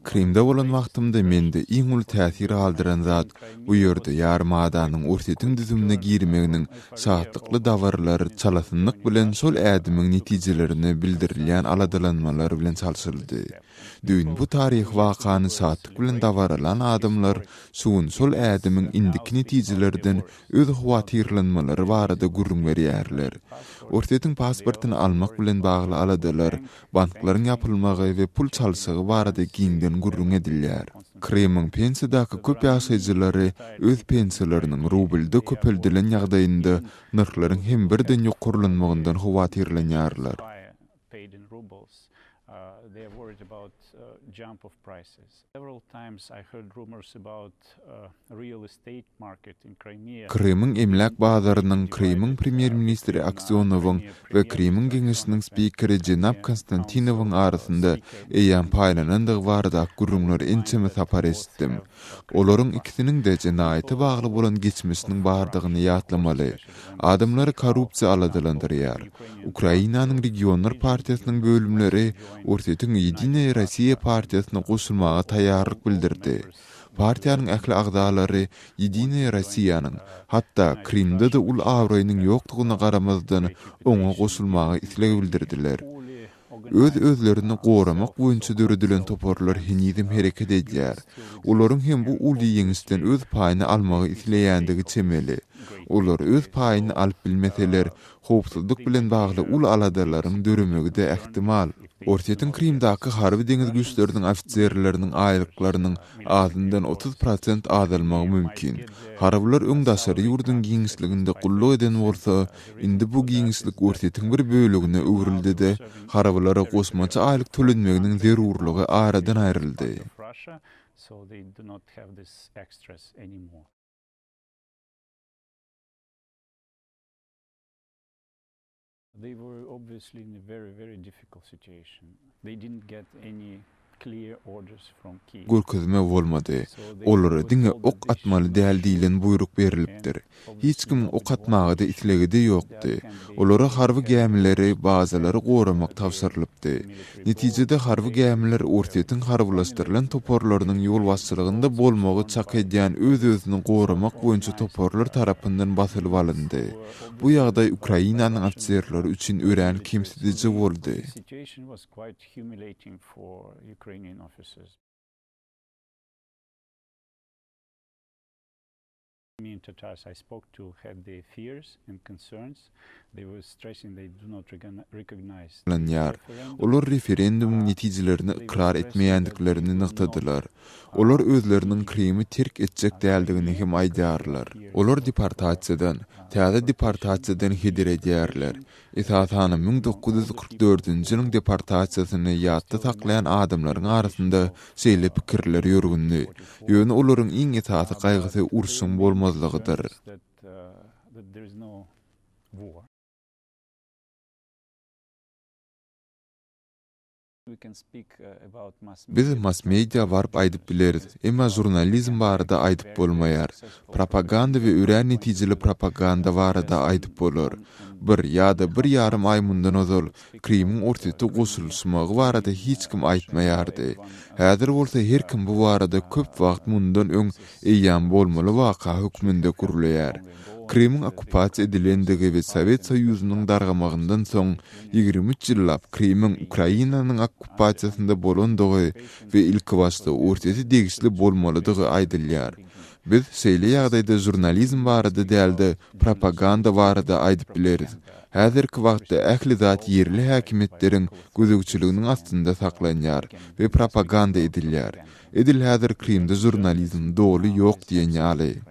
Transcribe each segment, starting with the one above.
Krymda bolan wagtymda mende iň uly täsir galdyran zat bu ýerde ýarymadanyň Orsýetiň düzümine girmeginiň şatlykly dabaralary çalasynlyk bilen şol ädimiň netijelerine bildirilýän aladalanmalar bilen çalşyldy. Düýn bu taryhy wakany şatlyk bilen dabaralan adamlar şu gün şol ädimiň indiki netijelerden öz howatyrlanmalary barada gürrüň berýärler. Orsýetiň pasportyny almak bilen bagly aladalar, banklaryň ýapylmagy we pul çalşygy barada giňden gürrüň edilýär. Krymyň pensiýadaky köp ýaşaýjylary öz pensiýalarynyň rublda köpeldilen ýagdaýynda nyrhlaryň hem birden ýokarlanmagyndan howatyrlanýarlar. Krymyň emläk bazarynyň Krymyň premýer-ministri Aksýonowyň we Krymyň Geňeşiniň spikeri jenap Konstantinowyň arasynda eýýäm paýlanandygy baradaky gürrüňleri ençeme sapar eşitdim. Olaryň ikisiniň-de jenaýata bagly bolan geçmişiniň bardygyny ýatlamaly. Adamlary korrupsiýa aladalandyrýar. Ukrainanyň Regionlar partiýasynyň bölümleri Orsýetiň Ýedinaýa Rossiýa partiýasyna goşulmaga taýýarlyk bildirdi. Partiýanyň ähli agzalary Ýedinaýa Rossiýanyň, hatda Krymda-da uly abraýynyň ýokdugyna garamazdan, oňa goşulmaga isleg bildirdiler. Öz-özlerini goramak boýunça döredilen toparlar henizem hereket edýär. Olaryň hem bu uly ýeňişden öz paýyny almagy isleýändigi çemeli. Olar öz paýyny alyp bilmeseler, howpsuzlyk bilen bagly uly aladalaryň döremegi-de ähtimal. Orsýetiň Krymdaky harby-deňiz güýçleriniň ofiserleriniň aýlyklarynyň azyndan 30 prosent azalmagy mümkin. Harbylar öň daşary ýurduň giňişliginde gulluk eden bolsa, Indi bu giňişlik Orsýetiň bir bölegine öwrüldi-de, harbylara goşmaça aýlyk tölenmeginiň zerurlygy aradan aýryldy. Görkezme bolmady. Olara diňe ok atmaly däl diýlen buýruk berlipdir. Hiç kimiň ok atmaga-da islegi-de ýokdy. Olara harby gämileri, bazalary goramak tabşyrylypdy. Netijede harby gämiler Orsýetiň harbylaşdyrylan toparlarynyň ýolbaşçylygynda bolmagy çak edýän öz-özüni goramak boýunça toparlar tarapyndan basylyp alyndy. Bu ýagdaý Ukrainanyň ofiserleri üçin örän kemsidiji boldy. Humiliating for Ukrainian officers. Me and Tatars I spoke to had their fears and concerns. They were stressing they do not recognize the Lanýar. referendum. Olar referendumyň netijelerini They were ykrar stressing that they etmeýändiklerini will not nygtadylar. Olar özleriniň Krymy terk etjek däldigini hem aýdýarlar. Olar deportasiýadan, täze deportasiýadan heder edýärler. Esasanam 1944-nji ýylyň deportasiýasyny ýatda saklaýan adamlaryň arasynda şeýle pikirler ýörgünli. Ýöne olaryň iň esasy gaýgysy urşuň bolmazlygydyr. Biz mass-media baryp aýdyp bileris, emma žurnalizm barada aýdyp bolmaýar. Propaganda we örän netijeli propaganda barada aýdyp bolar. Bir ýa-da bir ýarym aý mundan ozal Krymyň Orsýete goşulyşmagy barada hiç kim aýtmaýardy. Häzir bolsa her kim bu barada köp wagt mundan öň eýýäm bolmaly waka hökmünde gürleýär. Krymyň okkupasiýa edilendigi we Sowet Soýuzynyň dargamagyndan soň 23 ýyllap Krymyň Ukrainanyň okkupasiýasynda bolandygy we ilkibaşda Orsýete degişli bolmalydygy aýdylýar. Biz şeýle ýagdaýda žurnalizm barada däl-de, propaganda barada aýdyp bileris. Häzirki wagtda ähli zat ýerli häkimiýetleriň gözegçiliginiň astynda saklanýar we propaganda edilýär. Edil häzir Krymda žurnalizm doly ýok diýen ýaly.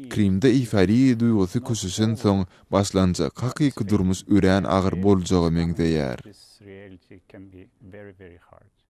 Krymda eýforiýa duýgusy köşeşensoň başlanjak hakyky durmuş örän agyr boljaga meňzeýär.